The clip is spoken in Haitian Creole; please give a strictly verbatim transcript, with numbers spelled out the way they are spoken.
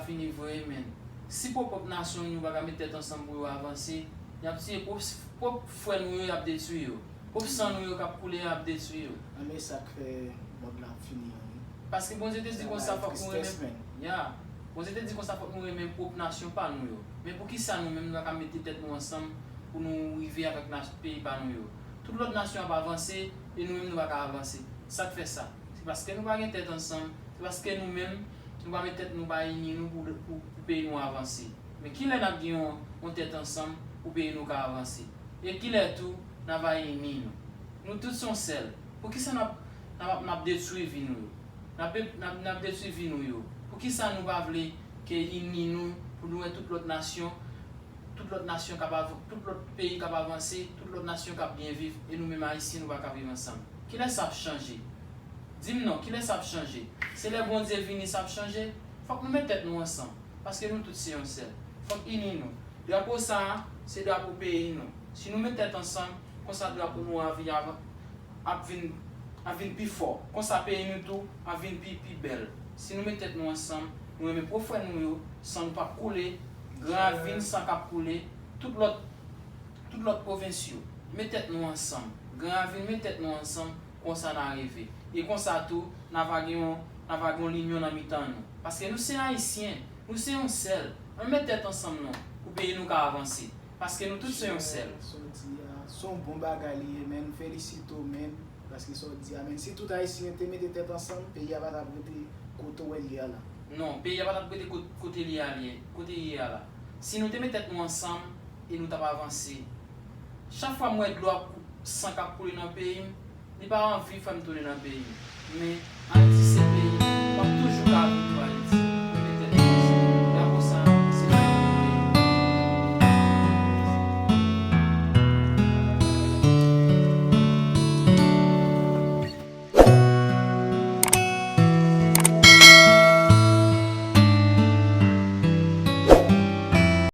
Fini vre, men si pwòp pwòp nasyon nou pa ka met tèt ansanm pou yo avanse, y ap tiye pwòp, pwòp frè nou yo, y ap detwi yo. Pwòp san nou yo k ap koule, y ap detwi yo. Anben sa k fè mond lan ap fini an wi. Paske Bondye te di Sa konsa ba fòk nou tristès renmen. Menm. Ya. Bondye te di konsa fòk nou renmen pwòp nasyon pa nou yo. Men poukisa nou menm nou pa ka mete tèt nou ansanm pou nou rive avèk nas- peyi pa nou yo? Tout lòt nasyon ap avanse e nou menm nou pa ka avanse. Sa k fè sa? Se paske nou pa gen tèt ansanm, se paske nou menm nou pa met tèt nou, pa ini nou pou, pou, pou peyi nou avanse. Men kilè n ap gen yon, yon tèt ansanm pou peyi nou ka avanse? E kilè tou n ap ini nou? Nou tout se yon sèl. Poukisa n ap, n ap, n ap detwi vi nou yo? N ap, n ap, n ap detwi vi nou yo. Poukisa nou pa vle ke ini nou pou nou wè tout lòt nasyon, tout lòt nasyon k ap av- tout lòt peyi k ap avanse, tout lòt nasyon k ap byen viv, e nou menm Ayisyen nou pa ka viv ansanm? Kilè sa ap chanje? Di m non, kilè sa ap chanje? Se lè Bondye vini sa ap chanje? Fòk nou met tèt nou ansanm, paske nou tout se yon sèl. Fòk ini nou. Drapo sa a, se drapo peyi nou. Si nou met tèt ansanm, konsa drapo nou an ap vin, ap vin, ap vin pi fò. Konsa peyi nou tou ap vin pi, pi bèl. Si nou met tèt nou ansanm, nou renmen pwòp frè nou yo, san nou p ap koule, Gran Ravin san k ap koule, tout lòt, tout lòt pwovens yo. Met tèt nou ansanm. Gran Ravin, met tèt nou ansanm, konsa n a rive. E konsa tou, n a va gen yon, n a va gen yon linyon nan mitan nou. Paske nou se Ayisyen, nou se yon sèl. Ann met tèt ansanm non, pou peyi nou ka avanse. Paske nou tout se yon sèl. Sa w di a, se yon bon bagay li ye, men m felisite w, men, paske sa w di a, men si tout Ayisyen te mete tèt ansanm, peyi a pa t ap rete kote w wè l ye a la. Non, peyi a pa t ap rete kot- kote li a, li ye, kote li ye a la. Si nou te met tèt nou ansanm e nou t ap avanse. Chak fwa m wè dlo ap kou- san k ap koule nan peyi m, li pa anvi fè m tounen nan peyi m. Men Ayiti se peyi m, m ap toujou ka viv